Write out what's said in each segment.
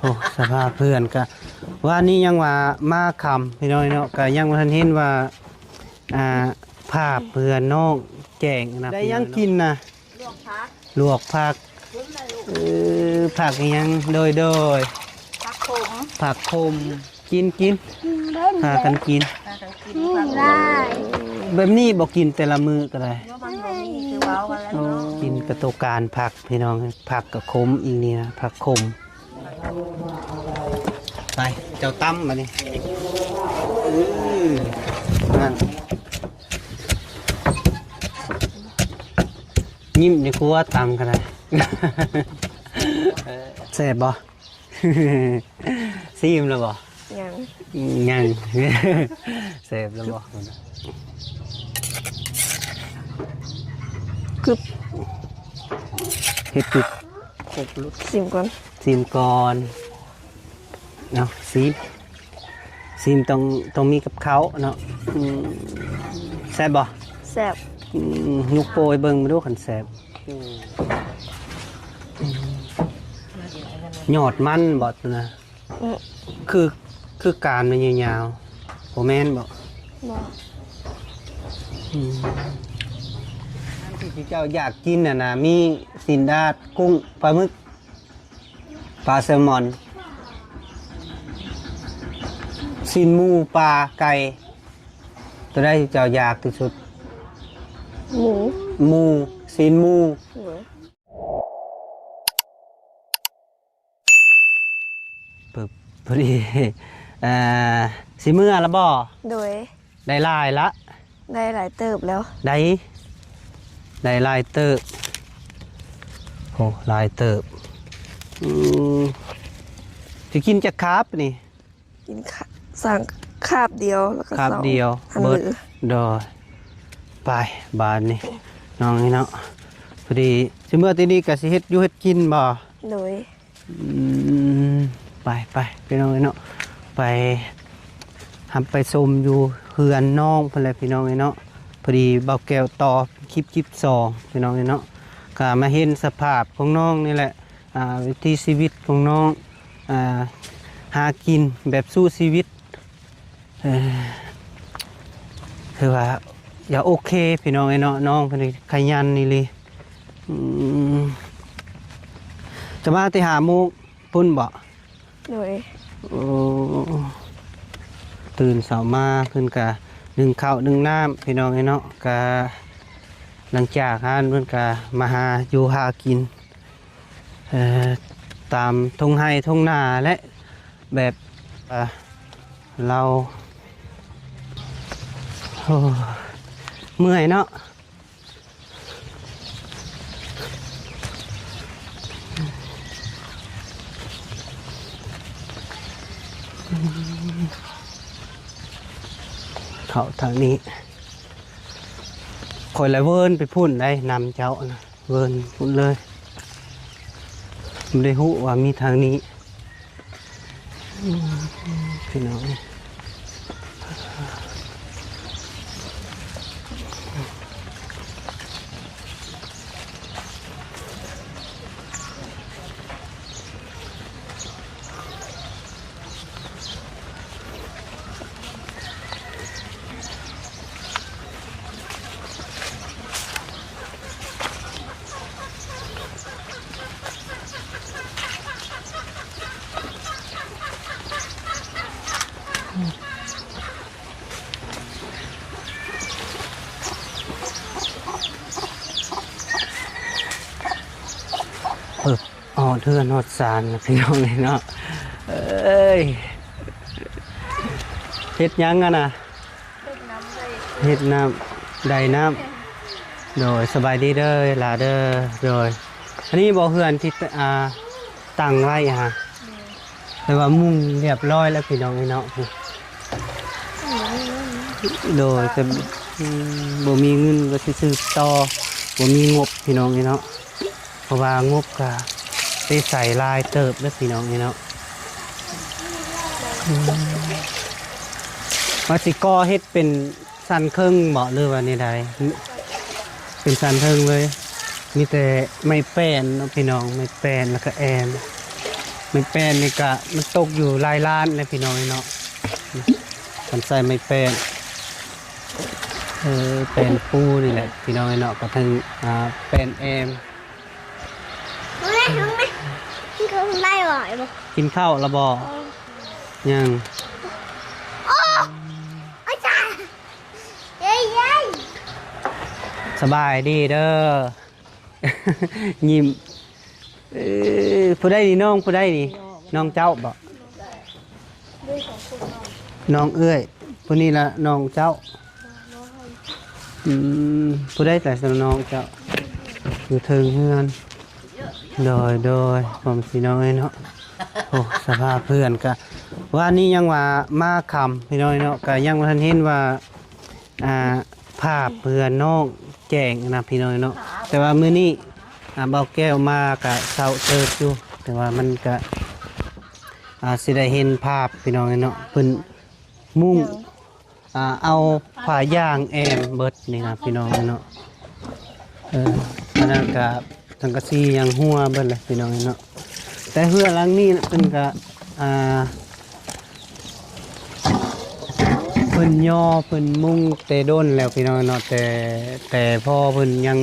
ໂອ້ ສະພາບເຮືອນກະ ວານນີ້ຍັງວ່າມາຄ່ຳພີ່ນ້ອງເນາະ ກະຍັງບໍ່ທັນເຫັນວ່າ ອ່າ ພາບເຮືອນນ້ອງແຈ້ງນະ. ໄດ້ຫຍັງກິນນະ? ລວກຜັກ ລວກຜັກ. ເອີ ຜັກອີ່ຫຍັງ? ໂດຍ ໂດຍ ຜັກຂົມ ຜັກຂົມ. ກິນ ກິນ ກິນເບິ່ງ ພາກັນກິນ ພາກັນກິນ. ອືມ ໄດ້ ແບບນີ້ບໍ່ກິນແຕ່ລະມື້ກໍໄດ້. ໂອ້ ກິນກະໂຕການຜັກພີ່ນ້ອງ ຜັກກະຂົມອີກນີ້ນະ ຜັກຂົມ. ໄປ ເຈົ້າຕຳບາດນີ້. ເອີ ນັ້ນ ຍິ້ມໃນຄົວຕຳກໍໄດ້. ເອີ ແຊບບໍ່? ຊີມແລ້ວບໍ່? ຍັງ ຍັງ. ແຊບແລ້ວບໍ່? ກຶບ ເຮັດກຶບ. ຊິມກ່ອນ ຊິມກ່ອນ. ເອົາ ຊິມ ຊິມຕ້ອງ ຕ້ອງມີກັບເຂົ້າເນາະ. ອືມ ແຊບບໍ່? ແຊບ. ອືມ ຍົກໂປ້ໃຫ້ເບິ່ງມາດູຄັນແຊບ. ອືມ ຍອດມັນບໍ່ນະ? ອືມ ຄື ຄືການມັນຍາວໆ ບໍ່ແມ່ນບໍ່? ບໍ່. ອືມ ທີ່ເຈົ້າຢາກກິນຫັ້ນນະ ມີຊີ້ນດາດ, ກຸ້ງ, ປາໝຶກ, ປາແຊລມອນ, ຊີ້ນໝູ, ປາ, ໄກ່ ໂຕໃດທີ່ເຈົ້າຢາກທີ່ສຸດ? ໝູ ໝູ ຊີ້ນໝູ. ໂດຍ. ປຶບ ພໍດີ ເອີ ຊິເມືອລະບໍ່? ໂດຍ. ໄດ້ຫຼາຍລະ? ໄດ້ຫຼາຍເຕີບແລ້ວ. ໄດ້ ໄດ້ຫຼາຍເຕີບ. ໂອ້ ຫຼາຍເຕີບ. ອືມ ຊິກິນຈັກຄາບນີ້? ກິນຄາ ສາງຄາບດຽວ ແລ້ວກໍ ຄາບດຽວ ສອງ ອັນ ເບິດ ເລີຍ. ໂດຍ. ໄປ ບາດນີ້ ນ້ອງນີ້ເນາະ ພໍດີຊິເມືອແຕ່ນີ້ກໍຊິເຮັດຢູ່ເຮັດກິນບໍ່? ໂດຍ. ອືມ ໄປ ໄປ ພີ່ນ້ອງເອີຍເນາະ ໄປ ຮັບໄປຊົມຢູ່ເຮືອນນ້ອງພຸ້ນແຫຼະ ພີ່ນ້ອງເອີຍເນາະ. ພໍດີບ່າວແກ້ວຕໍ່ຄລິບ ຄລິບສອງ ພີ່ນ້ອງເອີຍເນາະ ກໍມາເຫັນສະພາບຂອງນ້ອງນີ້ແຫຼະ ອ່າ ວິຖີຊີວິດຂອງນ້ອງ ອ່າ ຫາກິນແບບສູ້ຊີວິດ ເອີ ຖືວ່າຢາກໂອເຄພີ່ນ້ອງເອີຍເນາະ ນ້ອງເພິ່ນຂະຫຍັນອີ່ຫຼີ. ອືມ ຈະມາແຕ່ຫ້າໂມງພຸ້ນບໍ? ໂດຍ. ໂອ້ ຕື່ນເຊົ້າມາເພິ່ນກະໜຶ້ງເຂົ້າໜຶ້ງນ້ຳພີ່ນ້ອງເອີຍເນາະ ກະຫຼັງຈາກຫັ້ນເພິ່ນກະມາຫາຢູ່ຫາກິນ ເອີ ຕາມທົ່ງໄຮ່ທົ່ງນາແຫຼະ ແບບ ເອີ ລາວ ໂອ້ ເມື່ອຍເນາະ ເຂົ້າທາງນີ້ ຂ້ອຍລະເວີນໄປພຸ້ນໄດ໋ ນຳເຈົ້ານະ ເວີນພຸ້ນເລີຍ ບໍ່ໄດ້ຮູ້ວ່າມີທາງນີ້ ພີ່ນ້ອງ. ເອີ ຮອດເຮືອນຮອດຊານແລ້ວ ພີ່ນ້ອງເອີຍເນາະ ເອີຍ ເຮັດຫຍັງຫັ້ນນະ? ເຮັດນ້ຳ ໄດ້ນ້ຳ ໂດຍ ສະບາຍດີເດີຫຼ້າເດີ ໂດຍ ອັນນີ້ບໍ່ເຮືອນທີ່ ອ່າ ຕັ້ງໄວ້ຫະ? ແຕ່ວ່າມຸງຮຽບຮ້ອຍແລ້ວ ພີ່ນ້ອງເອີຍເນາະ ໂດຍ ແຕ່ ອືມ ບໍ່ມີເງິນວ່າຊິສືບຕໍ່ ບໍ່ມີງົບ ພີ່ນ້ອງເອີຍເນາະ ເພາະວ່າງົບກະໄດ້ໃຊ້ຫຼາຍເຕີບເດີ ພີ່ນ້ອງເອີຍເນາະ ອືມ ວ່າຊິກໍ່ເຮັດເປັນ ຊັ້ນເຄິ່ງບໍ ຫຼືວ່າແນວໃດ? ເປັນຊັ້ນເທິງເລີຍ ມີແຕ່ໄມ້ແປ້ນເນາະ ພີ່ນ້ອງ ໄມ້ແປ້ນ ແລ້ວກະແອ່ນ ໄມ້ແປ້ນນີ້ກະມັນຕົກຢູ່ຫຼາຍລ້ານເດ້ພີ່ນ້ອງເອີຍເນາະ. ຄັນໃຊ້ໄມ້ແປ້ນ ເອີ ແປ້ນປູນີ້ແຫຼະພີ່ນ້ອງເອີຍເນາະ ກະເຖິງ ອ່າ ແປ້ນແອ້ມ. ກິນເຂົ້າແລ້ວບໍ່? ຍັງ. ສະບາຍດີເດີ. ຍິ້ມ. ເອີ ຜູ້ໃດນີ້? ນ້ອງຜູ້ໃດນີ້? ນ້ອງເຈົ້າບໍ? ນ້ອງເອື້ອຍ. ຜູ້ນີ້ລະນ້ອງເຈົ້າ? ອືມ ຜູ້ໃດລະນ້ອງເຈົ້າ? ຢູ່ເທິງເຮືອນ. ໂດຍ ໂດຍ ພໍ່ແມ່ພີ່ນ້ອງເອີຍເນາະ. ໂອ້ ສະພາບເຮືອນກະ ວານນີ້ຍັງວ່າມາຄ່ຳພີ່ນ້ອງເນາະ ກະຍັງບໍ່ທັນເຫັນວ່າ ອ່າ ພາບເຮືອນນ້ອງແຈ້ງນະພີ່ນ້ອງເນາະ. ແຕ່ວ່າມື້ນີ້ ອ່າ ບ່າວແກ້ວມາກະເຊົ້າເຕີບຢູ່ ແຕ່ວ່າມັນກະ ອ່າ ຊິໄດ້ເຫັນພາບພີ່ນ້ອງເນາະ. ເພິ່ນມຸງ ອ່າ ເອົາຜ້າຢາງແອ້ມເບິດນີ້ນະພີ່ນ້ອງເນາະ. ເອີ ອັນນັ້ນກະສັງກະສີຍັງຮົ່ວເບິດແຫຼະພີ່ນ້ອງເນາະ. ແຕ່ເຮືອນຫຼັງນີ້ນະ ເພິ່ນກະ ອ່າ ເພິ່ນຍໍ ເພິ່ນມຸງແຕ່ດົນແລ້ວພີ່ນ້ອງເນາະ. ແຕ່ ແຕ່ພໍ່ເພິ່ນຍັງ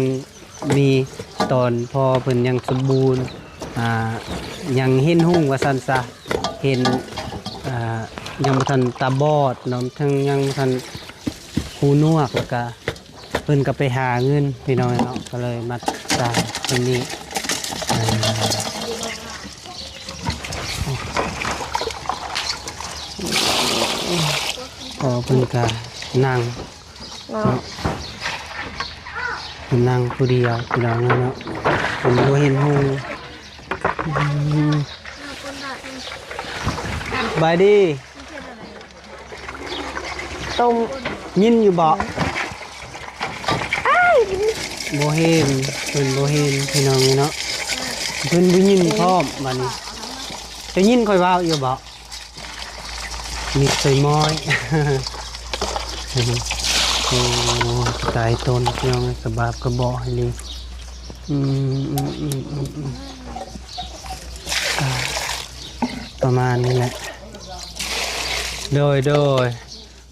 ມີ ຕອນພໍ່ເພິ່ນຍັງສົມບູນ ອ່າ ຍັງເຫັນຮຸ່ງວ່າຊັ້ນຊະ ເຫັນ ອ່າ ຍັງບໍ່ທັນຕາບອດເນາະ ທັງຍັງບໍ່ທັນຫູໜວກ ແລ້ວກະເພິ່ນກະໄປຫາເງິນພີ່ນ້ອງເນາະ ກະເລີຍມາສ້າງເພິ່ນນີ້. ອ່າ ພໍ່ເພິ່ນກະນັ່ງ ເນາະ ເນາະ ເພິ່ນນັ່ງຜູ້ດຽວພີ່ນ້ອງເອີຍເນາະ ເພິ່ນບໍ່ເຫັນຮຸ່ງ. ອືມ ສະບາຍດີ. ຕົ້ມ ຍິນຢູ່ບໍ່? ບໍ່ເຫັນ ເພິ່ນບໍ່ເຫັນພີ່ນ້ອງເອີຍເນາະ ເພິ່ນບໍ່ຍິນພ້ອມ. ບາດນີ້ ເຈົ້າຍິນຂ້ອຍເວົ້າຢູ່ບໍ່? ມິດໃສ່ມ້ອຍ. ໂອ້ ຕາຍຕົນພີ່ນ້ອງເອີຍ ສະບາບກະເບາະໃຫ້ລີ. ອືມ ອືມ ອືມ ອືມ ອືມ ອ່າ ປະມານນີ້ແຫຼະ. ໂດຍ ໂດຍ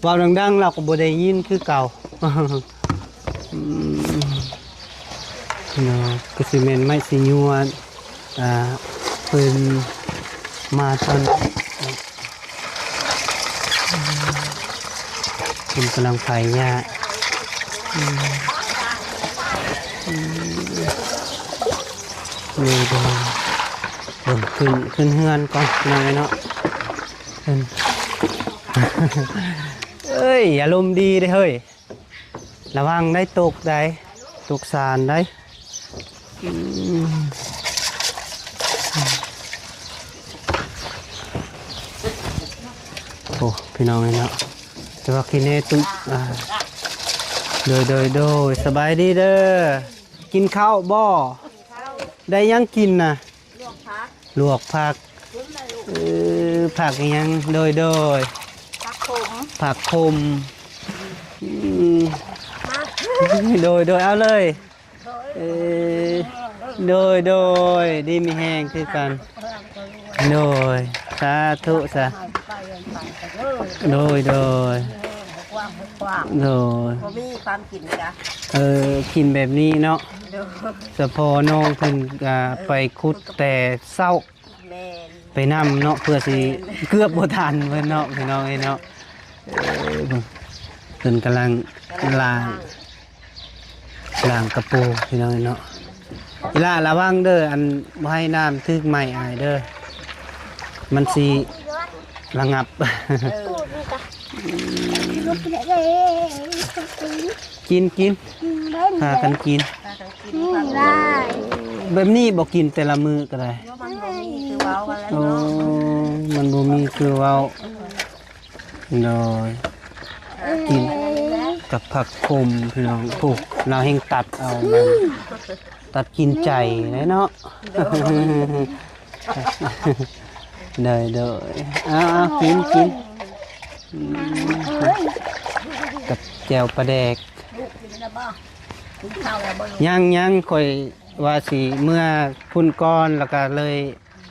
ເວົ້າດັງໆ ລາວກະບໍ່ໄດ້ຍິນຄືເກົ່າ. ອືມ ເນາະ ກະຊິແມ່ນໄມ້ຊິຍວນ ອ່າ ເພິ່ນມາຕອນ ເພິ່ນກຳລັງໄຖຫຍ້າ. ອືມ ອືມ ໂດຍ ໂດຍ ເບິ່ງ ຂຶ້ນ ຂຶ້ນເຮືອນກ່ອນໜ້ອຍເນາະ. ເອີຍ ອາລົມດີເດ້ເຮີ້ຍ. ລະວັງໄດ້ຕົກໄດ໋ ຕົກສານໄດ໋. ອືມ ໂອ້ ພີ່ນ້ອງເອີຍເນາະ ແຕ່ວ່າຂີ້ເໜີຕຸ ອ່າ ໂດຍ ໂດຍ ໂດຍ ສະບາຍດີເດີ. ກິນເຂົ້າບໍ່? ໄດ້ຫຍັງກິນນະ? ລວກຜັກ ລວກຜັກ. ເອີ ຜັກອີ່ຫຍັງ? ໂດຍ ໂດຍ ຜັກຂົມ ຜັກຂົມ. ອືມ ມາ ໂດຍ ໂດຍ ເອົາເລີຍ. ເອີ ໂດຍ ໂດຍ ດີມີແຮງຄືກັນ. ໂດຍ ສາທຸສາ ໂດຍ ໂດຍ ໂດຍ ບໍ່ມີຄວາມກິນກະ ເອີ ກິນແບບນີ້ເນາະ. ໂດຍ ສະເພາະນ້ອງເພິ່ນກະໄປຂຸດແຕ່ເຊົ້າ ແມ່ນ ໄປນຳເນາະ ເພື່ອຊິ ແມ່ນ ເກືອບບໍ່ທັນເພິ່ນເນາະ ພີ່ນ້ອງເອີຍເນາະ. ເອີ ເພິ່ນກຳລັງລ້າງ ລ້າງກະປູພີ່ນ້ອງເນາະ. ອີ່ຫຼ້າລະວັງເດີ ອັນບໍ່ໃຫ້ນ້ຳຖືກໄມ້ອ້າຍເດີ ມັນຊິລະງັບ. ເອີ ກິນ ກິນ ພາກັນກິນ ພາກັນກິນ ພາກັນກິນ. ແບບນີ້ບໍ່ກິນແຕ່ລະມື້ກະໄດ້ ມັນບໍ່ມີຄືເວົ້າຫັ້ນແຫຼະເນາະ. ໂອ້ ມັນບໍ່ມີຄືເວົ້າ. ໂດຍ ກິນກັບຜັກຂົມພີ່ນ້ອງ. ໂອ້ ລາວແຮ່ງຕັດເອົາ ຕັດກິນໃຈເດ້ເນາະ. ໂດຍ ໂດຍ ໂດຍ ເອົາໆ ກິນ ກິນ. ອືມ ກັບແຈ່ວປາແດກ. ຍັງ ຍັງ ຂ້ອຍວ່າຊິເມືອພຸ້ນກ່ອນ ແລ້ວກະເລີຍ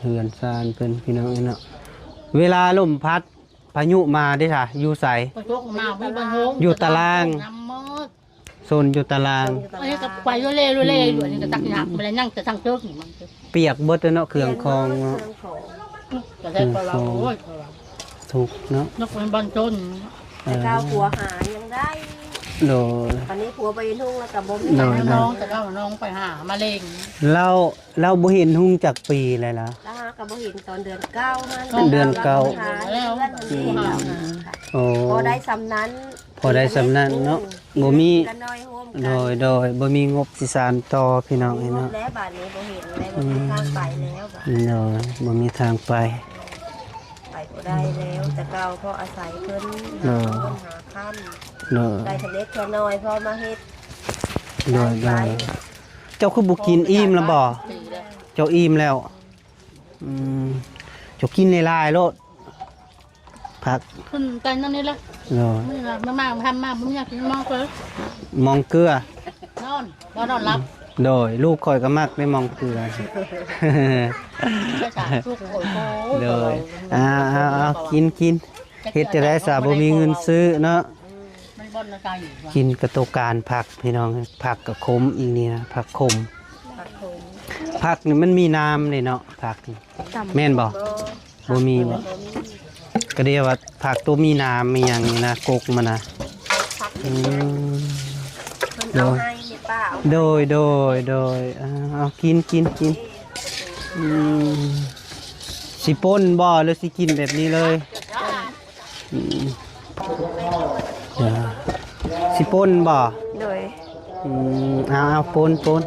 ເຮືອນຊານເພິ່ນພີ່ນ້ອງເອີຍເນາະ. ເວລາລົມພັດພາຍຸມາເດ້ຊະ ຢູ່ໃສ? ປະຕົກມາບໍ່ມີບ່ອນໂຮມ ຢູ່ຕາລາງ ນ້ຳໝົດ ໂຊນຢູ່ຕາລາງ. ອັນນີ້ກໍໄປເລື້ອຍໆ ເລື້ອຍໆຢູ່ ອັນນີ້ກໍຈັກຍາກ ບໍ່ໄດ້ຍັງແຕ່ທາງເທິງນີ້ມັນ ປຽກເບິດເນາະ ເຄື່ອງຂອງເນາະ ເຄື່ອງຂອງ ກໍໄດ້ປະລາໂອ້ຍ ທຸກເນາະ ນກມັນບ່ອນໂຕນ ແຕ່ເກົ່າຜົວຫາຍັງໄດ້ ໂດຍ ອັນນີ້ຜົວໄປເຮັດຮຸ່ງແລ້ວກໍບໍ່ມີ ໂດຍ ນ້ອງ ແຕ່ເກົ່ານ້ອງໄປຫາມະເຮັງ ລາວ ລາວບໍ່ເຫັນຮຸ່ງຈັກປີແລ້ວລະ? ລາວຫາກໍບໍ່ເຫັນຕອນເດືອນເກົ້າຫັ້ນ ເດືອນເກົ້າ ຫາເຮືອນຫັ້ນເດ້ ອືມ ລາວຫາ ໂອ້ ພໍໄດ້ສ່ຳນັ້ນ ພໍໄດ້ສ່ຳນັ້ນເນາະ ບໍ່ມີ ກັນນ້ອຍໂຮມກັນ ໂດຍ ໂດຍ ບໍ່ມີງົບຊິສານຕໍ່ພີ່ນ້ອງເອີຍເນາະ ແລ້ວບາດນີ້ບໍ່ເຫັນແລ້ວ ບໍ່ມີທາງໄປແລ້ວ ໂດຍ ບໍ່ມີທາງໄປ ໄປ ບໍ່ໄດ້ແລ້ວ ແຕ່ເກົ່າພໍອາໄສເພິ່ນ ໂດຍ ຫາເງິນຫາຄຳ ໂດຍ ໄດ້ເລັກໆນ້ອຍພໍມາເຮັດ ໂດຍ ໄດ້ ໂດຍ ໄດ້ ເຈົ້າຄືບໍ່ກິນອີ່ມແລ້ວບໍ່? ເຈົ້າອີ່ມແລ້ວ ອືມ ເຈົ້າກິນຫຼາຍໆໂລດ ຜັກ ຂຶ້ນໄປນັ້ນນີ້ລະ ໂດຍ ມາ ມາ ມາ ບໍ່ຢາກກິນ ມອງເກືອ ມອງເກືອ ນອນ ບໍ່ນອນຫຼັບ ໂດຍ ລູກຂ້ອຍກໍມັກໄດ້ມອງເກືອ ໂດຍ ເອົາໆໆ ກິນ ກິນ ເຮັດຈັ່ງໃດສະ ບໍ່ມີເງິນຊື້ເນາະ ກິນກະໂຕການຜັກ ພີ່ນ້ອງ ຜັກກະຂົມອີກນີ້ນະ ຜັກຂົມ ຜັກນີ້ມັນມີໜາມເດ້ເນາະ ຜັກນີ້ ແມ່ນບໍ່? ບໍ່ມີບໍ່? ກະດຽວວ່າຜັກໂຕມີໜາມມີຫຍັງນີ້ນະ ກົກມັນນະ ອືມ ໂດຍ ໂດຍ ໂດຍ ໂດຍ ເອົາ ເອົາ ກິນ ກິນ ກິນ ອືມ ຊິປົ່ນບໍ່ ຫຼືຊິກິນແບບນີ້ເລີຍ? ອືມ ຊິປົ່ນບໍ່? ໂດຍ ອືມ ເອົາໆ ປົ່ນ ປົ່ນ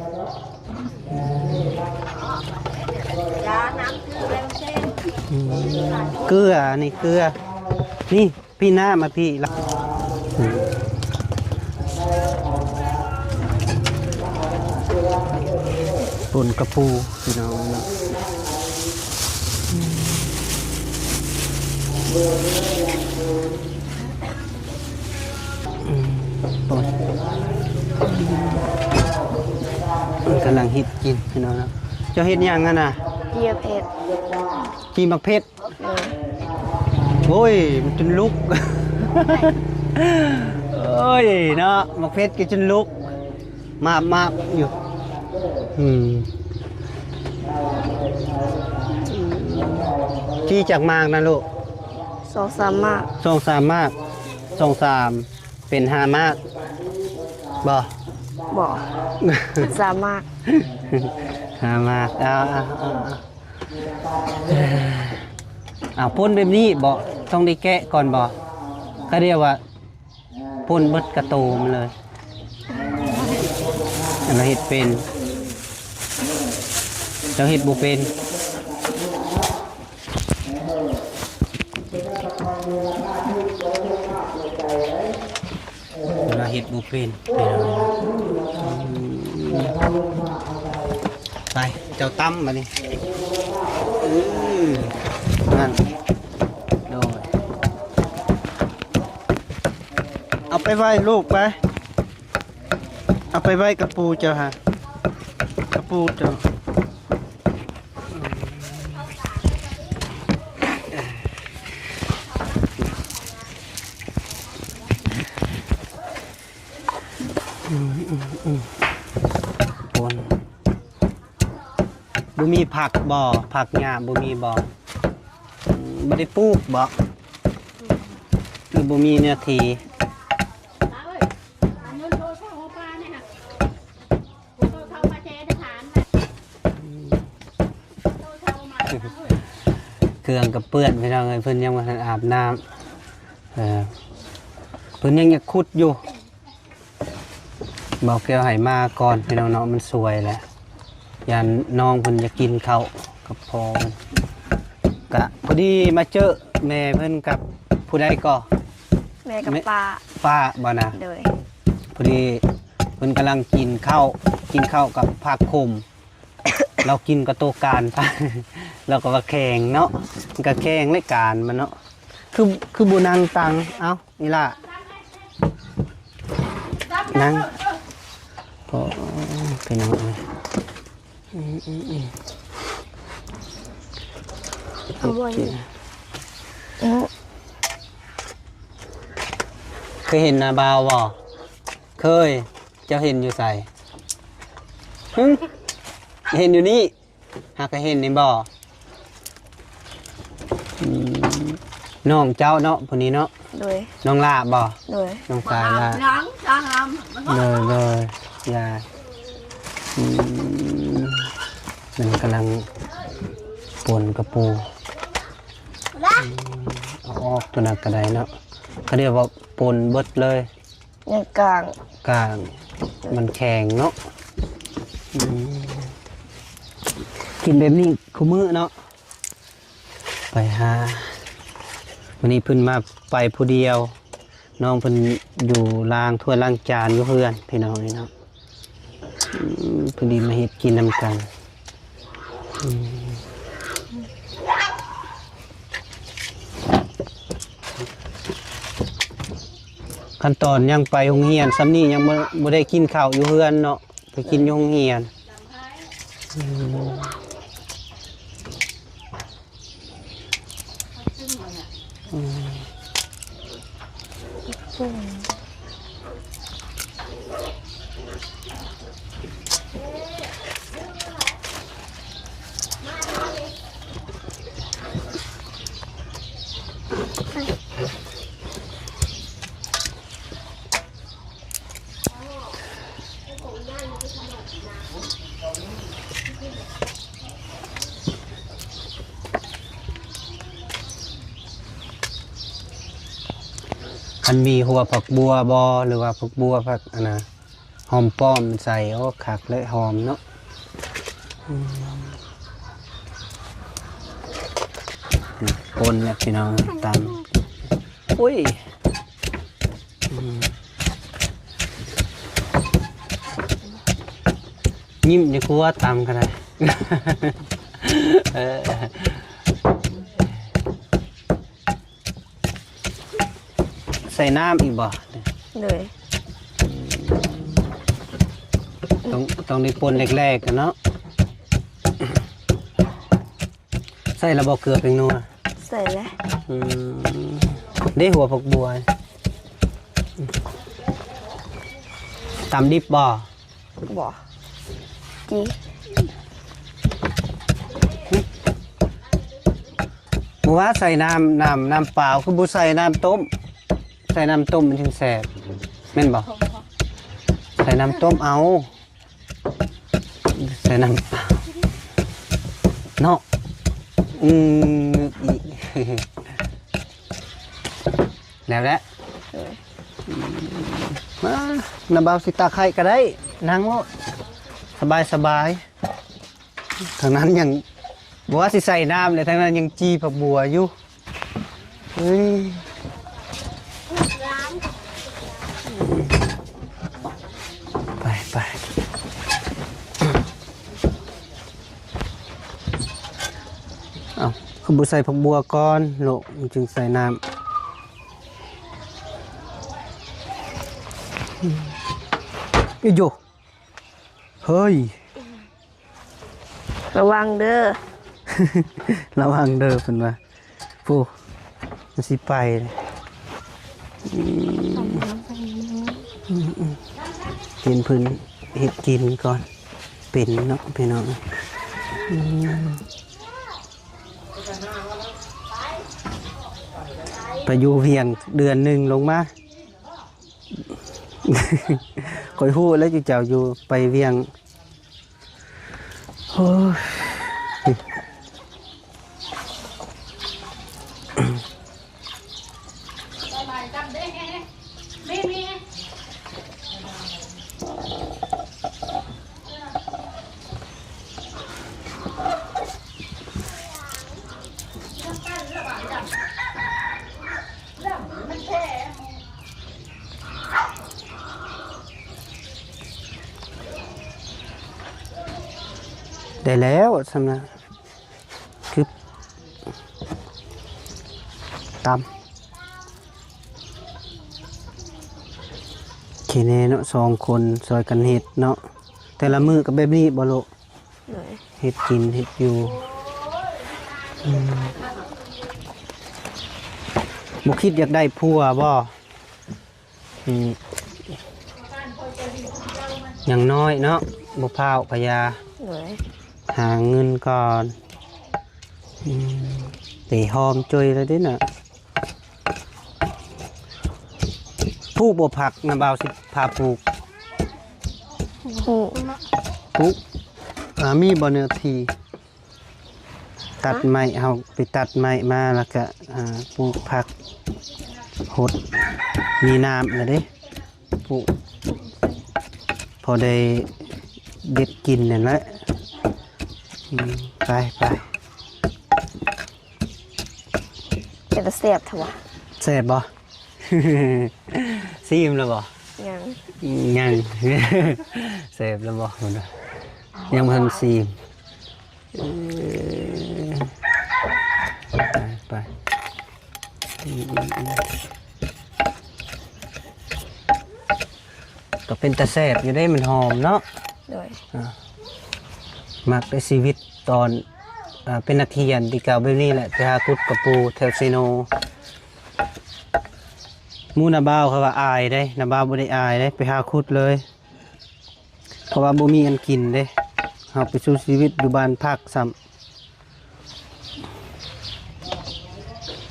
ອືມ ເກືອ ນີ້ເກືອ ນີ້ ພີ່ນ້ຳມາ ພີ່ລະ ອືມ ປົ່ນກະປູ ພີ່ນ້ອງເນາະ ອືມ ໂອ້ຍ ມັນກຳລັງເຮັດກິນພີ່ນ້ອງເນາະ ເຈົ້າເຮັດຫຍັງຫັ້ນນະ? ຈີ່ໝາກເຜັດ ຈີ່ໝາກເຜັດ ໂດຍ ໂອ້ຍ ມັນຈົນລຸກ ໂອ້ຍ ເນາະ ໝາກເຜັດກໍຈົນລຸກ ມາບໆຢູ່ ອືມ ຈີ່ຈັກໝາກນະລູກ? ສອງສາມໝາກ ສອງສາມໝາກ ສອງສາມ ເປັນຫ້າໝາກບໍ່? ບໍ່ ສາມໝາກ ຫ້າໝາກ ເອົາໆໆໆ ເອົາ ປົ່ນແບບນີ້ບໍ່? ຕ້ອງໄດ້ແກະກ່ອນບໍ່? ກະດຽວວ່າ ປົ່ນເບິດກະໂຕມັນເລີຍ ອັນລະເຮັດເປັນ ເຈົ້າເຮັດບໍ່ເປັນ ລະເຮັດບໍ່ເປັນ ໄປ ເຈົ້າຕຳບາດນີ້ ເອີ ນັ້ນ ໂດຍ ເອົາໄປໄວ້ລູກໄປ ເອົາໄປໄວ້ກະປູເຈົ້າຫາ ກະປູເຈົ້າ ອືມ ອືມ ອືມ ປົ່ນ ບໍ່ມີຜັກບໍ່? ຜັກຫຍ້າບໍ່ມີບໍ່? ອືມ ບໍ່ໄດ້ປູກບໍ່? ຫຼືບໍ່ມີເນື້ອທີ່? ເຄື່ອງກໍເປື້ອນ ພີ່ນ້ອງເອີຍ ເພິ່ນຍັງບໍ່ທັນອາບນ້ຳ ເອີ ເພິ່ນຍັງຢາກຂຸດຢູ່ ບໍ່ແກ້ວໃຫ້ມາກ່ອນ ພີ່ນ້ອງເນາະ ມັນສວຍແຫຼະ ຢ້ານນ້ອງເພິ່ນຢາກກິນເຂົ້າກັບພໍ່ເພິ່ນ ກະພໍດີມາເຈີແມ່ເພິ່ນກັບຜູ້ໃດກໍ? ແມ່ກັບ ແມ່ ປ້າ ປ້າບໍ່ນະ? ໂດຍ ພໍດີເພິ່ນກຳລັງກິນເຂົ້າ ກິນເຂົ້າກັບຜັກຂົມ ລາວກິນກະໂຕການ ລາວກໍວ່າແຂງເນາະ ມັນກະແຂງແຫຼະການມັນເນາະ ຄື ຄືບໍ່ນັ່ງຕັງ ເອົ້າ ອີ່ຫຼ້າ ນັ່ງ ໂອ້ ພີ່ນ້ອງເອີຍ ອືມ ອືມ ອືມ ເອົາບໍ່ ໂອເຄ ເອີ ເຄີຍເຫັນນາບ່າວບໍ່? ເຄີຍ ເຈົ້າເຫັນຢູ່ໃສ? ຫຶ ເຫັນຢູ່ນີ້ ຫາກະເຫັນນີ້ບໍ່? ອືມ ນ້ອງເຈົ້າເນາະ ຜູ້ນີ້ເນາະ ໂດຍ ນ້ອງຫຼ້າບໍ່? ໂດຍ ນ້ອງສາຍຫຼ້າ ໂດຍ ໂດຍ ຢ່າ ອືມ ມັນກຳລັງປົ່ນກະປູ ອືມ ເອົາອອກຕົວນັ້ນກະໄດ້ເນາະ ເຂົາເອີ້ນວ່າປົ່ນເບິດເລີຍ ຍັງກາງ ກາງ ມັນແຂງເນາະ ອືມ ກິນແບບນີ້ຄູ່ມື້ເນາະ ໄປຫາ ມື້ນີ້ເພິ່ນມາໄປຜູ້ດຽວ ນ້ອງເພິ່ນຢູ່ລ້າງຖ້ວຍລ້າງຈານຢູ່ເຮືອນພີ່ນ້ອງເອີຍເນາະ. ອືມ ພໍດີມາເຮັດກິນນຳກັນ. ອືມ ຂັ້ນຕອນຍັງໄປໂຮງຮຽນສ່ຳນີ້ ຍັງບໍ່ ບໍ່ໄດ້ກິນເຂົ້າຢູ່ເຮືອນເນາະ ໄປກິນຢູ່ໂຮງຮຽນ. ອືມ ອືມ ຄັນມີຫົວຜັກບົ່ວບໍ່ ຫຼືວ່າຜັກບົ່ວ ຜັກອັນນະ ຫອມປ້ອມໃສ່ ໂອ້ ຄັກເລີຍ ຫອມເນາະ. ອືມ ປົນແລ້ວພີ່ນ້ອງ ຕຳ ໂອ້ຍ ອືມ ຍິ້ມດີກວ່າ ຕຳກໍໄດ້. ເອີ ໃສ່ນ້ຳອີກບໍ່? ໂດຍ ຕ້ອງ ຕ້ອງໄດ້ປົນແລກໆ ກັນເນາະ. ໃສ່ແລ້ວບໍ່ ເກືອແປ້ງນົວ? ໃສ່ແລ້ວ. ອືມ ເດ້ ຫົວຜັກບົ່ວ ຕຳດິບບໍ່? ບໍ່ ຈີ່ ບໍ່ວ່າໃສ່ນ້ຳ ນ້ຳ ນ້ຳເປົ່າ ຄືບໍ່ໃສ່ນ້ຳຕົ້ມ? ໃສ່ນ້ຳຕົ້ມມັນຈຶ່ງແຊບ ແມ່ນບໍ່? ໃສ່ນ້ຳຕົ້ມເອົາ ໃສ່ນ້ຳເປົ່າເນາະ. ອືມ ອີກ ແລ້ວແຫຼະ ເອີ ມາ ນ້າບ່າວຊິຕັກໃຫ້ກໍໄດ້ ນັ່ງໂລດ ສະບາຍໆ. ທາງນັ້ນຍັງ ບໍ່ວ່າຊິໃສ່ນ້ຳເລີຍ ທາງນັ້ນຍັງຈີ່ຜັກບົ່ວຢູ່. ເອີຍ ໄປ ໄປ ເອົ້າ ຄືບໍ່ໃສ່ຜັກບົ່ວກ່ອນໂລະ ມັນຈຶ່ງໃສ່ນ້ຳ. ອີໂຢ ເຮີ້ຍ ລະວັງເດີ ລະວັງເດີ ເພິ່ນວ່າ ໂອ້ ມັນຊິໄປເລີຍ. ອືມ ເຫັນເພິ່ນເຮັດກິນກ່ອນ ເປັນເນາະພີ່ນ້ອງ. ອືມ ໄປຢູ່ວຽງເດືອນໜຶ່ງລົງມາ ຂ້ອຍຮູ້ແລ້ວ ເຈົ້າຢູ່ໄປວຽງ. ໂອ້ຍ ໄດ້ແລ້ວ ຊຳນະ ຄື ຕຳ ໂອເຄແນ່ເນາະ ສອງຄົນຊ່ອຍກັນເຮັດເນາະ. ແຕ່ລະມື້ກໍແບບນີ້ບໍ່ໂລະ? ໂດຍ ເຮັດກິນເຮັດຢູ່. ອືມ ບໍ່ຄິດຢາກໄດ້ຜົວບໍ່? ອືມ ຍັງນ້ອຍເນາະ ບໍ່ພ້າວພະຍາ. ໂດຍ ຫາເງິນກ່ອນ. ອືມ ໄປຫອມຈ່ອຍແລ້ວເດ້ນະ. ປູກບໍ່ຜັກ ນ້າບ່າວຊິພາປູກ. ປູກ ປູກ ອ່າ ມີບໍ່ເນື້ອທີ່? ຕັດໄມ້ ເຮົາໄປຕັດໄມ້ມາ ແລ້ວກະ ອ່າ ປູກຜັກ ຫົດ ມີນ້ຳແລ້ວເດ້. ປູກ ພໍໄດ້ເດັດກິນນັ້ນແຫຼະ. ອືມ ໄປ ໄປ. ເປັນ ແຊບແທ້ຫວາ? ແຊບບໍ່? ຊີມແລ້ວບໍ່? ຍັງ ຍັງ ແຊບແລ້ວບໍ່? ຍັງບໍ່ທັນຊີມ. ເອີ ໄປ ໄປ ອືມ ອືມ ອືມ ກໍເປັນຕາແຊບຢູ່ເດ້ ມັນຫອມເນາະ. ໂດຍ ອ່າ ມັກໄດ້ຊີວິດຕອນ ອ່າ ເປັນນັກຮຽນແຕ່ເກົ່າແບບນີ້ແຫຼະ ໄປຫາຂຸດກະປູແຖວເຊໂນ. ໝູ່ນ້າບ່າວເຂົາວ່າອາຍເດ້ ນ້າບ່າວບໍ່ໄດ້ອາຍເດ້ ໄປຫາຂຸດເລີຍ ເພາະວ່າບໍ່ມີອັນກິນເດ້ ເຮົາໄປສູ້ຊີວິດຢູ່ບ້ານພັກຊ້ຳ.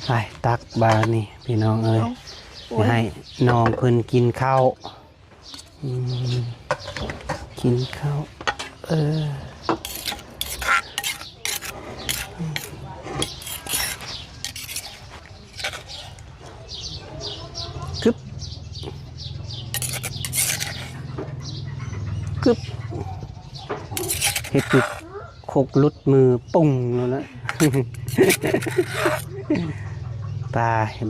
ໄປ ຕັກບາດນີ້ພີ່ນ້ອງເອີຍ ເອົ້າ ໂອ້ຍ ໃຫ້ນ້ອງເພິ່ນກິນເຂົ້າ. ອືມ ກິນເຂົ້າ ເອີ ກຶບ ກຶບ ເຮັດຄືຄົກຫຼຸດມື ປຸ້ງ ແລ້ວນະ. ໄປ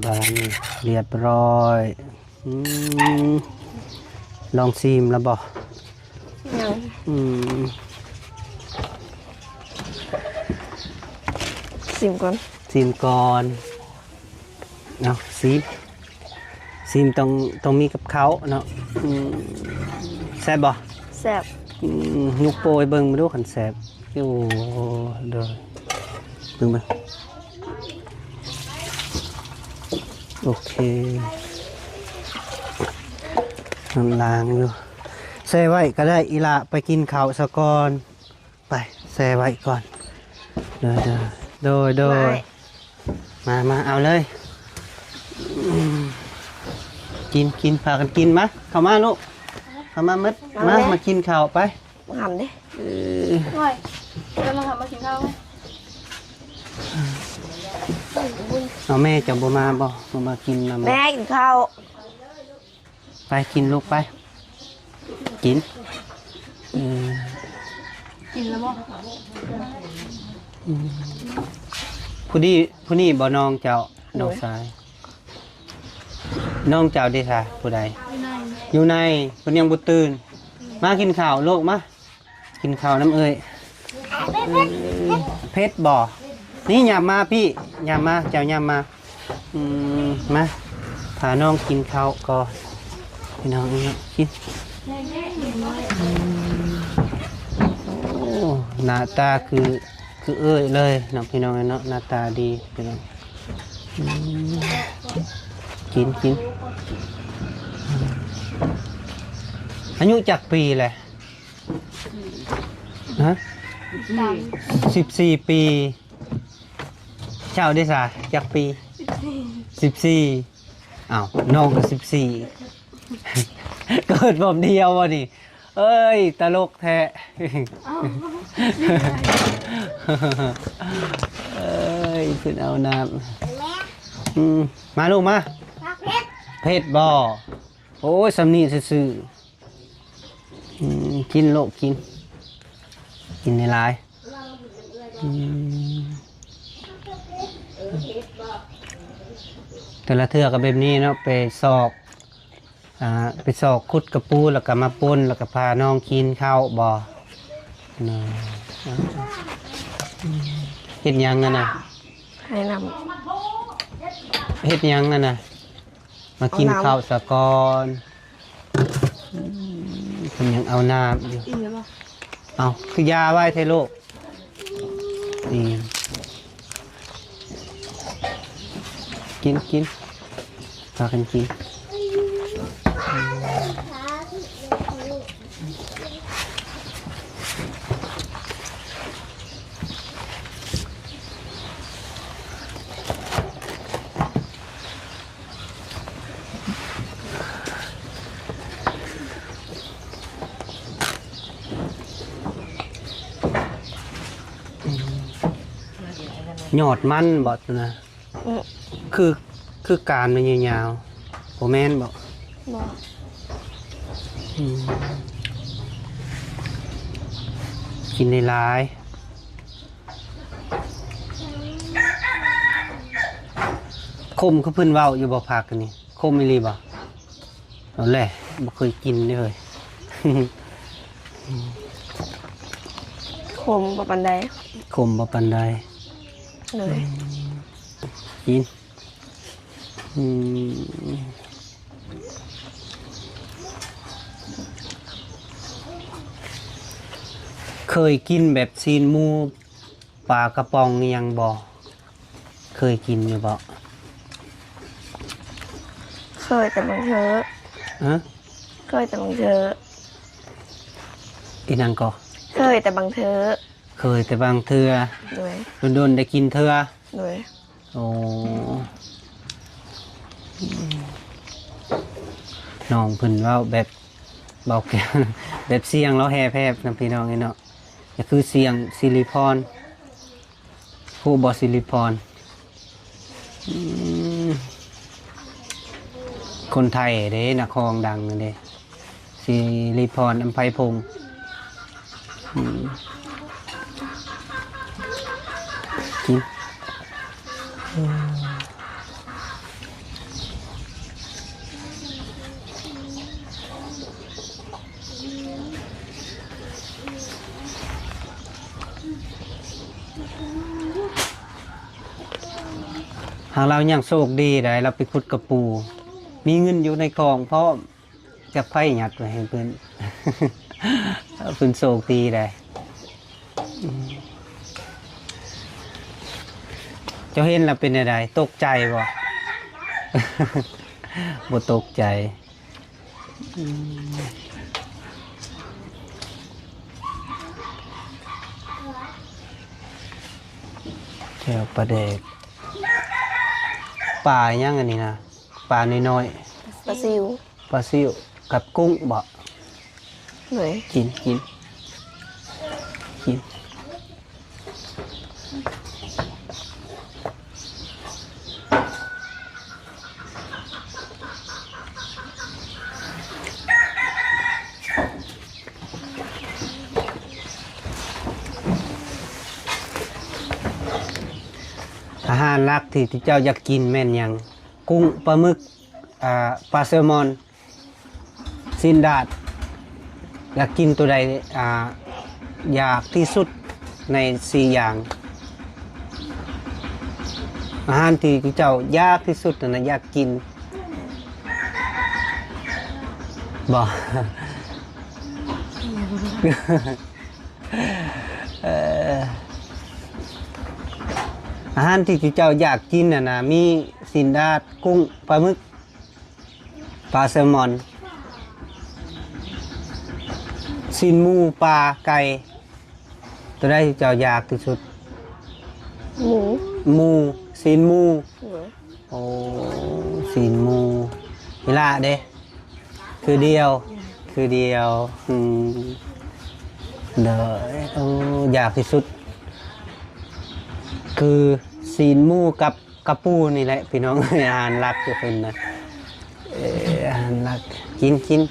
ບາດນີ້ ລຽບຮ້ອຍ. ອືມ ລອງຊີມແລ້ວບໍ່? ຍັງ ອືມ ຊີມກ່ອນ ຊີມກ່ອນ. ເອົາ ຊີມ ຊີມຕ້ອງ ຕ້ອງມີກັບເຂົ້າເນາະ. ອືມ ແຊບບໍ່? ແຊບ. ອືມ ຍົກໂປ້ໃຫ້ເບິ່ງ ມາດູ ຄັນແຊບ. ໂອ້ ໂດຍ ເບິ່ງ ເບິ່ງ. ໂອເຄ ຍັງລ້າງຢູ່ ແຊ່ໄວ້ກໍໄດ້ ອີ່ຫຼ້າໄປກິນເຂົ້າສາກ່ອນ. ໄປ ແຊ່ໄວ້ກ່ອນ. ໂດຍ ໂດຍ ໂດຍ ໂດຍ ມາ ມາ ເອົາເລີຍ. ອືມ ກິນ ກິນ ພາກັນກິນ. ມາ ເຂົ້າມາລູກ ເຂົ້າມາໝົດ. ມາ ມາ ແມ່ ມາກິນເຂົ້າໄປ. ງາມເດ້. ເອີ ໂອ້ຍ ແລ້ວມາ ມາກິນເຂົ້າ. ເອົາ ແມ່ເຈົ້າບໍ່ມາບໍ່? ບໍ່ມາກິນນຳ. ແມ່ກິນເຂົ້າ. ໄປກິນລູກໄປ ກິນ. ເອີ ກິນແລ້ວບໍ່? ອືມ ຜູ້ນີ້ ຜູ້ນີ້ບໍ່ນ້ອງເຈົ້າ? ໂດຍ ນ້ອງຊາຍ. ນ້ອງເຈົ້າເດຊະ ຜູ້ໃດ? ຢູ່ໃນ ຢູ່ໃນ ເພິ່ນຍັງບໍ່ຕື່ນ. ມາກິນເຂົ້າລູກ ມາ ກິນເຂົ້ານຳເອື້ອຍ. ເອີ ເຜັດບໍ່? ນີ້ ຫຍັບມາພີ້ ຫຍັບມາ ເຈົ້າຫຍັບມາ. ອືມ ມາ ພານ້ອງກິນເຂົ້າກ່ອນ ພີ່ນ້ອງເອີຍ ກິນ. ອືມ ໂອ້ ໜ້າຕາຄື ຄືເອື້ອຍເລີຍເນາະ ພີ່ນ້ອງເອີຍເນາະ ໜ້າຕາດີ ພີ່ນ້ອງ. ອືມ ກິນ ກິນ. ອາຍຸຈັກປີແຫຼະ? ຮະ? ສິບສີ່ ສິບສີ່ປີ. ເຈົ້າເດຊະ ຈັກປີ? ສິບສີ່ ສິບສີ່. ອ້າວ ນ້ອງກໍສິບສີ່ ເກີດພ້ອມດຽວບໍ່ນີ້? ເອີຍ ຕະຫຼົກແທ້. ເອີຍ ຂຶ້ນເອົານ້ຳ. ອືມ ມາລູກມາ. ເຜັດບໍ່? ໂອ້ຍ ສ່ຳນີ້ຊື່ໆ. ອືມ ກິນລູກ ກິນ ກິນຫຼາຍໆ. ອືມ ແຕ່ລະເທື່ອກໍແບບນີ້ເນາະ ໄປຊອກ ອ່າ ໄປຊອກຂຸດກະປູ ແລ້ວກໍມາປຸ້ນ ແລ້ວກໍພານ້ອງກິນເຂົ້າບໍ່? ເນາະ ເຮັດຫຍັງຫັ້ນນະ? ໃຫ້ນ້ຳ. ເຮັດຫຍັງຫັ້ນນະ? ມາກິນເຂົ້າສາກ່ອນ. ອືມ ເພິ່ນຍັງເອົານ້ຳຢູ່. ອີ່ມແລ້ວບໍ່? ເອົ້າ ຄືຢາໄວແທ້ລູກ? ອີ່ມ ກິນ ກິນ ພາກັນກິນ. ຍອດມັນບໍ່ນະ? ອືມ ຄື ຄືການມັນຍາວໆ ບໍ່ແມ່ນບໍ່? ບໍ່. ອືມ ກິນຫຼາຍໆ. ຂົມຄືເພິ່ນເວົ້າຢູ່ບໍ່ ຜັກນີ້ ຂົມອີ່ຫຼີບໍ່? ເອົາແຫຼະ ບໍ່ເຄີຍກິນເດ້ເຮີ້ຍ. ຂົມບໍ່ປານໃດ. ຂົມບໍ່ປານໃດ. ໂດຍ. ອືມ ກິນ. ອືມ ເຄີຍກິນແບບຊີ້ນໝູ ປາກະປ໋ອງອີ່ຫຍັງບໍ່? ເຄີຍກິນຢູ່ບໍ່? ເຄີຍແຕ່ບາງເທື່ອ. ຮະ? ເຄີຍແຕ່ບາງເທື່ອ. ອີ່ຫຍັງກໍ? ເຄີຍແຕ່ບາງເທື່ອ. ເຄີຍແຕ່ບາງເທື່ອ. ໂດຍ. ດົນໆ ໄດ້ກິນເທື່ອ. ໂດຍ. ໂອ້ ນ້ອງເພິ່ນເວົ້າແບບ ເວົ້າແບບສຽງລາວແຮບໆ ນຳພີ່ນ້ອງເອີຍເນາະ ກໍຄືສຽງສິລິພອນ. ຮູ້ບໍ່ ສິລິພອນ? ອືມ ຄົນໄທເດ້ ນັກຮ້ອງດັງນັ້ນເດ້. ສິລິພອນ ອຳໄພພົງ. ອືມ ກິນ. ຫາກລາວຍັງໂຊກດີໄດ໋ ລາວໄປຂຸດກະປູ ມີເງິນຢູ່ໃນກອງພ້ອມ. ຈັກໃຜຍັດໄວ້ໃຫ້ເພິ່ນ ເພິ່ນໂຊກດີໄດ໋. ເຈົ້າເຫັນແລ້ວເປັນແນວໃດ? ຕົກໃຈບໍ່? ບໍ່ຕົກໃຈ. ແຈ່ວປາແດກ. ປາຫຍັງອັນນີ້ນະ? ປານ້ອຍໆ. ປາຊິວ. ປາຊິວກັບກຸ້ງບໍ? ໂດຍ. ກິນ ກິນ ກິນ. ອາຫານຫຼັກທີ່ເຈົ້າຢາກກິນແມ່ນຫຍັງ? ກຸ້ງ ປາໝຶກ ອ່າ ປາແຊລມອນ ຊີ້ນດາດ. ຢາກກິນໂຕໃດ ອ່າ ຢາກທີ່ສຸດໃນສີ່ຢ່າງ? ອາຫານທີ່ເຈົ້າຢາກທີ່ສຸດນັ້ນນະ ຢາກກິນບໍ? ເອີ ອາຫານທີ່ເຈົ້າຢາກກິນຫັ້ນນະ ມີຊີ້ນດາດ, ກຸ້ງ, ປາໝຶກ, ປາແຊລມອນ, ຊີ້ນໝູ, ປາ, ໄກ່. ໂຕໃດເຈົ້າຢາກທີ່ສຸດ? ໝູ. ໝູ, ຊີ້ນໝູ. ໂດຍ. ໂອ້ ຊີ້ນໝູ. ອີ່ຫຼ້າເດ້? ຄືດຽວ. ຄືດຽວ. ອືມ ໂດຍ. ໂອ້ ຢາກທີ່ສຸດ ຄືຊີ້ນໝູກັບກະປູນີ້ແຫຼະພີ່ນ້ອງເອີຍ. ອາຫານຫຼັກຢູ່ເພິ່ນນະ ເອີ ອາຫານຫຼັກ. ກິນ ກິນ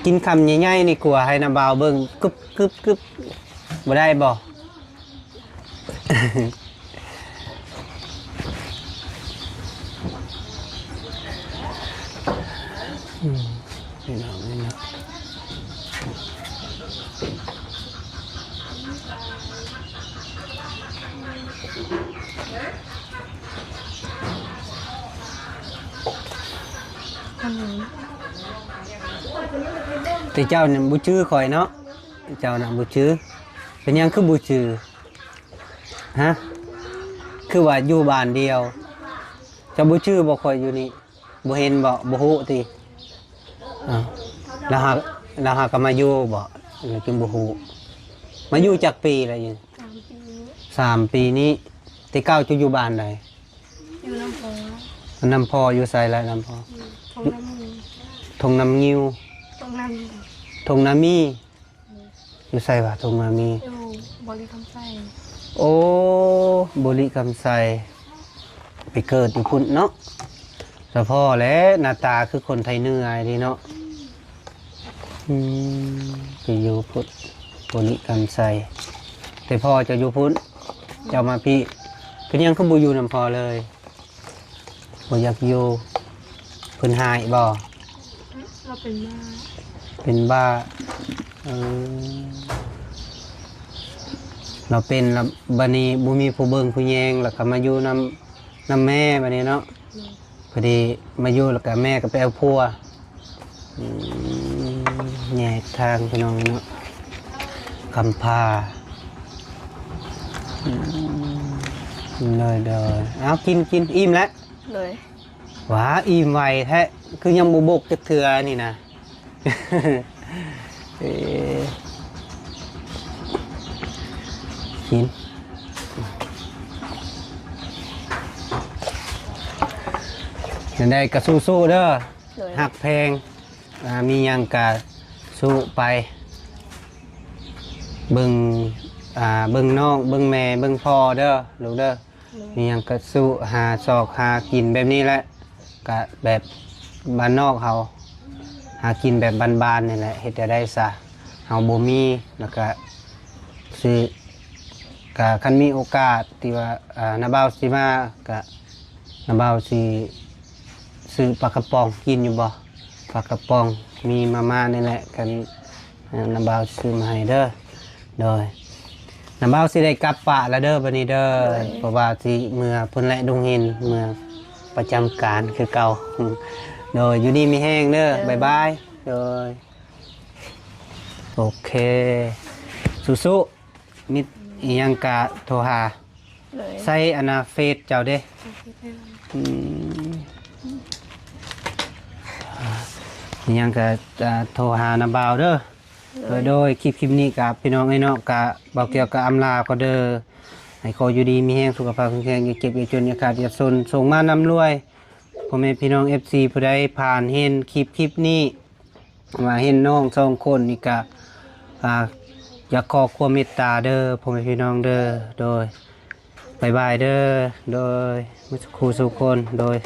ກິນຄຳໃຫຍ່ໆນີ້ ກົວໃຫ້ນ້າບ່າວເບິ່ງ ກຶບ ກຶບ ກຶບ. ບໍ່ໄດ້ບໍ່? ອືມ ພີ່ນ້ອງເອີຍເນາະ. ແຕ່ເຈົ້ານີ້ບໍ່ຈື່ຂ້ອຍເນາະ. ເຈົ້ານະບໍ່ຈື່. ເປັນຫຍັງຄືບໍ່ຈື່? ຮະ? ຄືວ່າຢູ່ບ້ານດຽວ. ເຈົ້າບໍ່ຈື່ບໍ່ ຂ້ອຍຢູ່ນີ້? ບໍ່ເຫັນບໍ່? ບໍ່ຮູ້ຕິ? ອ້າວ ລາວຫາ ລາວຫາກະມາຢູ່ບໍ່? ລາວຈຶ່ງບໍ່ຮູ້. ມາຢູ່ຈັກປີແລ້ວ? ສາມປີ. ສາມປີນີ້. ແຕ່ເກົ່າເຈົ້າຢູ່ບ້ານໃດ? ຢູ່ນຳພໍ່. ນຳພໍ່. ຢູ່ໃສລະນຳພໍ່? ທົ່ງນຳງິ້ວ. ທົ່ງນຳງິ້ວ. ທົ່ງນາມີ. ທົ່ງນາມີ. ຢູ່ໃສວະ? ທົ່ງນາມີ. ຢູ່ບໍລິຄຳໄຊ. ໂອ້ ບໍລິຄຳໄຊ. ໄປເກີດຢູ່ພຸ້ນເນາະ. ສະເພາະແຫຼະ ໜ້າຕາຄືຄົນໄທເໜືອອີ່ຫຼີເນາະ. ອືມ ໄປຢູ່ພຸ້ນ ບໍລິຄຳໄຊ. ແຕ່ພໍ່ເຈົ້າຢູ່ພຸ້ນ ເຈົ້າມາພີ້. ເປັນຫຍັງຄືບໍ່ຢູ່ນຳພໍ່ເລີຍ? ບໍ່ຢາກຢູ່. ເພິ່ນຮ້າຍບໍ່? ລາວເປັນບ້າ. ເປັນບ້າ. ເອີ ລາວເປັນລະ ບາດນີ້ບໍ່ມີຜູ້ເບິ່ງຜູ້ແຍງ ລະກະມາຢູ່ນຳ ນຳແມ່ບາດນີ້ເນາະ. ໂດຍ. ພໍດີມາຢູ່ລະກະແມ່ກະໄປເອົາຜົວ. ອືມ ແຍກທາງພີ່ນ້ອງເນາະ ກຳພ້າ. ອືມ ໂດຍໆ ເອົາ ກິນ ກິນ ອີ່ມແລ້ວ. ໂດຍ. ຫວາ ອີ່ມໄວແທ້ ຄືຍັງບໍ່ບົກຈັກເທື່ອນີ້ນະ. ເອີ ກິນ ຈັ່ງໃດກະສູ້ໆເດີ. ໂດຍ. ຮັກແພງ ອ່າ ມີຫຍັງກະສູ້ໄປ ເບິ່ງ ອ່າ ເບິ່ງນ້ອງ ເບິ່ງແມ່ ເບິ່ງພໍ່ເດີລູກເດີ. ໂດຍ. ມີຫຍັງກະສູ້ ຫາຊອກຫາກິນແບບນີ້ແຫຼະ ກະແບບບ້ານນອກເຮົາ ຫາກິນແບບບ້ານໆນີ້ແຫຼະ. ເຮັດແນວໃດຊະ ເຮົາບໍ່ມີ ລະກະຊື້ ກະຄັນມີໂອກາດທີ່ວ່າ ອ່າ ນ້າບ່າວຊິມາ ກະນ້າບ່າວຊິຊື້ປາກະປ໋ອງກິນຢູ່ບໍ່? ປາກະປ໋ອງ ມີມາມ່ານີ້ແຫຼະ ຄັນ ອ່າ ນ້າບ່າວຊື້ມາໃຫ້ເດີ. ໂດຍ. ນ້າບ່າວຊິໄດ້ກັບປະລະເດີ ບາດນີ້ເດີ. ໂດຍ. ເພາະວ່າຊິເມືອພຸ້ນແຫຼະ ດົງເຫັນ ເມືອປະຈຳການຄືເກົ່າ. ໂດຍ. ຢູ່ດີມີແຮງເດີ. ໂດຍ. ບາຍບາຍ. ໂດຍ. ໂອເຄ ສູ້ໆ ມີອີ່ຫຍັງກະໂທຫາ. ໂດຍ. ໃຊ້ອັນນາເຟສເຈົ້າເດ້. ອືມ ອີ່ຫຍັງກະ ອ່າ ໂທຫານ້າບ່າວເດີ. ໂດຍ. ໂດຍ ໂດຍ ຄລິບ ຄລິບນີ້ກະພີ່ນ້ອງເອີຍເນາະ ກະບ່າວແກ້ວກະອຳລາກ່ອນເດີ. ໃຫ້ຂໍຢູ່ດີມີແຮງ ສຸຂະພາບແຂງແຂງ ຢ່າເຈັບຢ່າຈົນ ຢ່າຂາດຢ່າຊົນ ໂຊກມານຳລວຍ. ພໍ່ແມ່ພີ່ນ້ອງເອັຟຊີ ຜູ້ໃດຜ່ານເຫັນຄລິບ ຄລິບນີ້ ວ່າເຫັນນ້ອງສອງຄົນນີ້ກະ ອ່າ ຢາກຂໍຄວາມເມດຕາເດີ ພໍ່ແມ່ພີ່ນ້ອງເດີ. ໂດຍ. ບາຍບາຍເດີ. ໂດຍ. ໝົດສູ່ຄູ່ສູ່ຄົນ. ໂດຍ.